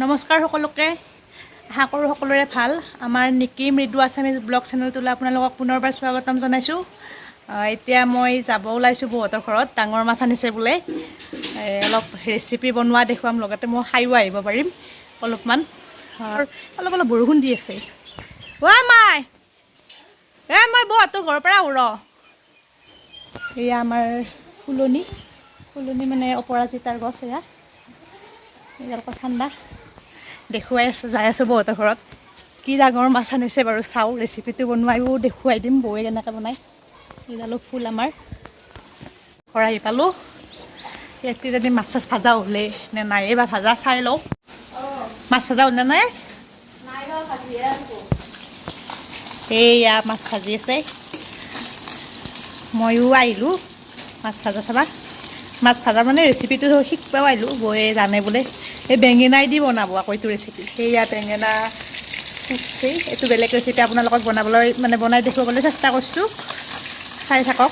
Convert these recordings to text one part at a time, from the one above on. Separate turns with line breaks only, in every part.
নমস্কাৰ সকলোকে, আশা কৰোঁ সকলোৰে ভাল। আমাৰ নিকি মৃদু আছামিজ ব্লগ চেনেলটোলৈ আপোনালোকক পুনৰবাৰ স্বাগতম জনাইছোঁ। এতিয়া মই যাব ওলাইছোঁ বৌহঁতৰ ঘৰত। ডাঙৰ মাছ আনিছে বোলে। অলপ ৰেচিপি বনোৱা দেখুৱাম, লগতে মই খায়ো আহিব পাৰিম অলপমান। অলপ অলপ বৰষুণ দি আছে। ঐ মাই, এ মই বৌহঁতৰ ঘৰৰ পৰা আহোঁ ৰ। এয়া আমাৰ ফুলনি, ফুলনি মানে অপৰাজিতাৰ গছ। এয়া এইডাল ঠাণ্ডা দেখুৱাই আছোঁ। যাই আছোঁ বৌহঁতৰ ঘৰত। কি ডাঙৰ মাছ আনিছে বাৰু চাওঁ, ৰেচিপিটো বনোৱাইও দেখুৱাই দিম বৌয়ে কেনেকৈ বনায়। এইডালো ফুল আমাৰ। ঘৰ আহি পালোঁ। ইয়াত কিজানি মাছ চাছ ভাজা হ'লে নে নাই এইবাৰ ভাজা চাই লওঁ। মাছ ভাজা হ'ল নে নাই? এইয়া মাছ ভাজি আছে। ময়ো আহিলোঁ মাছ ভাজা চাবা। মাছ ভাজা মানে ৰেচিপিটো শিকিবও আহিলোঁ, বৌয়ে জানে বোলে। এই বেঙেনাই দি বনাব আকৌ এইটো ৰেচিপি। সেয়া বেঙেনা কুটছে। এইটো বেলেগ ৰেচিপি, আপোনালোকক বনাবলৈ মানে বনাই দেখুৱাবলৈ চেষ্টা কৰিছোঁ, চাই থাকক।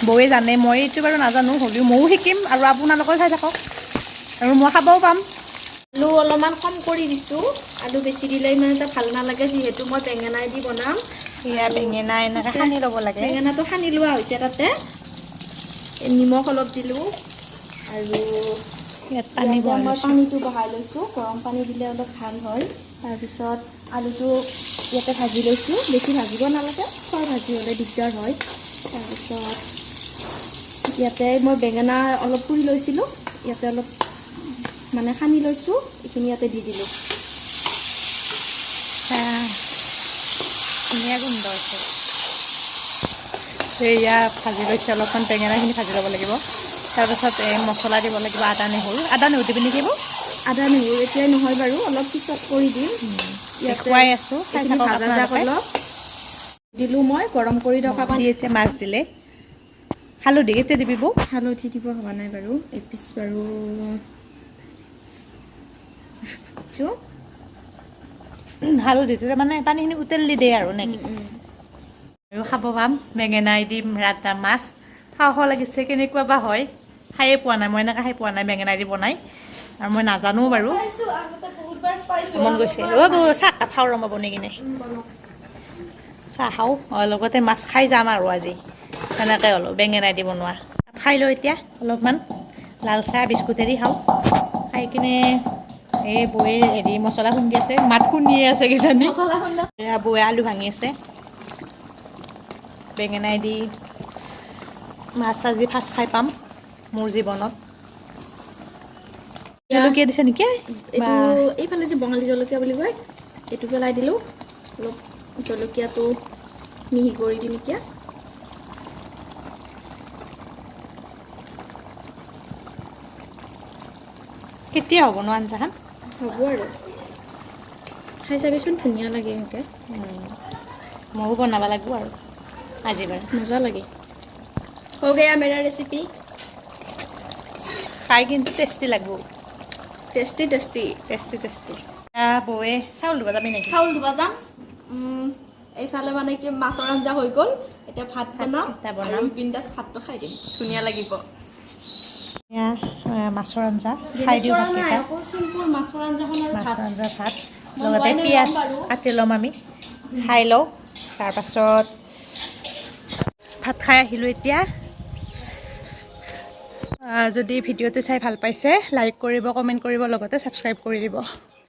বৌয়ে জানে, মই এইটো বাৰু নাজানো, হ'লেও ময়ো শিকিম আৰু আপোনালোকেও চাই থাকক আৰু মই খাবও পাম।
আলু অলপমান কম কৰি দিছোঁ। আলু বেছি দিলে ইমান এটা ভাল নালাগে, যিহেতু মই বেঙেনাই দি বনাম।
সেয়া বেঙেনা এনেকৈ সানি ল'ব লাগে।
বেঙেনাটো সানি লোৱা হৈছে। তাতে নিমখ অলপ দিলোঁ আৰু
ইয়াত পানী
ইয়াতে
বহাই
মই
লৈছোঁ।
পানীটো বহাই লৈছোঁ। গৰম পানী দিলে অলপ ভাল হয়। তাৰপিছত আলুটো ইয়াতে ভাজি লৈছোঁ। বেছি ভাজিব নালাগে, খৰ ভাজি হ'লে দিগদাৰ হয়। তাৰপিছত ইয়াতে মই বেঙেনা অলপ পুৰি লৈছিলোঁ, ইয়াতে অলপ মানে সানি লৈছোঁ। এইখিনি ইয়াতে দি দিলোঁ।
ধুনীয়া গোন্ধ হৈছে। সেয়া ভাজি লৈছে অলপমান, বেঙেনাখিনি ভাজি ল'ব লাগিব। তাৰপাছত এই মছলা দিব লাগিব, আদা নহৰু। আদা নহৰু দিবি নেকি বৌ?
আদা নহৰু এতিয়াই নহয় বাৰু, অলপ পিছত কৰি দিম। ইয়াতে
দেখুৱাই আছোঁ, চাই
এইখিনি
থাকক
ভাজা যাক।
আপোনালোকে।
অলপ দিলোঁ মই গৰম কৰি থকা
দি
পানী।
এতিয়া মাছ দিলে। হালধি কেতিয়া দিবি বৌ?
হালধি দিব হোৱা নাই বাৰু, এপিচ বাৰু দিছোঁ।
হালধিটো মানে পানীখিনি উতলি দিয়ে আৰু নেকি? আৰু খাব পাম বেঙেনাই দি ৰান্ধা মাছ। খাওঁ খাওঁ লাগিছে, কেনেকুৱা বা হয়। খায়ে পোৱা নাই মই, এনেকৈ খাই পোৱা নাই বেঙেনাই দি বনাই আৰু মই নাজানোও বাৰু। মন গৈছে। অ' বৌ, চাহ একাপ খাওঁ ৰ মই বনাই কিনে। চাহ খাওঁ, লগতে মাছ খাই যাম আৰু আজি সেনেকৈ অলপ বেঙেনা দি বনোৱা খাই লওঁ এতিয়া। অলপমান লাল চাহ বিস্কুটেদি খাওঁ। খাই কিনে এই বৌয়ে হেৰি মছলা খুন্দি আছে, মাত শুনিয়ে আছে কিজানি। এয়া বৌয়ে আলু ভাঙি আছে। বেঙেনাই দি মাছ আজি ফাৰ্ষ্ট খাই পাম মোৰ জীৱনত। জলকীয়া দিছে নেকি?
এইটো এইফালে যে বঙালী জলকীয়া বুলি কয়, এইটো পেলাই দিলোঁ। অলপ জলকীয়াটো মিহি কৰি দিম এতিয়া।
কেতিয়া হ'ব নো আঞ্জাখন?
হ'ব আৰু, খাই চাবিচোন, ধুনীয়া লাগে এনেকৈ।
ময়ো বনাব লাগিব আৰু আজি বাৰু।
মজা লাগে। हो गया मेरा रेसिपी।
খাই কিন্তু টেষ্টি লাগব।
Tasty tasty.
Tasty tasty. বৌয়ে চাউল ধুব যাবি নেকি?
চাউল ধুবা যাম। এইফালে মানে কি মাছৰ আঞ্জা হৈ গ'ল, এতিয়া ভাত বনাম।
ভাতকেইটা বনাম।
আৰু বিন্দাছ ভাতটো খাই দিম, ধুনীয়া লাগিব।
এয়া মাছৰ আঞ্জা খাই দিওঁ ভাতকেইটা।
অকল চিম্পুল মাছৰ আঞ্জাখন আৰু ভাত।
মাছৰ আঞ্জা ভাত
মই
লগতে
লোৱাই নাই
পিঁয়াজ
ল'ম বাৰু।
কাটি ল'ম আমি। খাই লওঁ তাৰপাছত। ভাত খাই আহিলোঁ এতিয়া। যদি ভিডিঅ'টো চাই ভাল পাইছে, লাইক কৰিব, কমেণ্ট কৰিব, লগতে ছাবস্ক্ৰাইব কৰি দিব।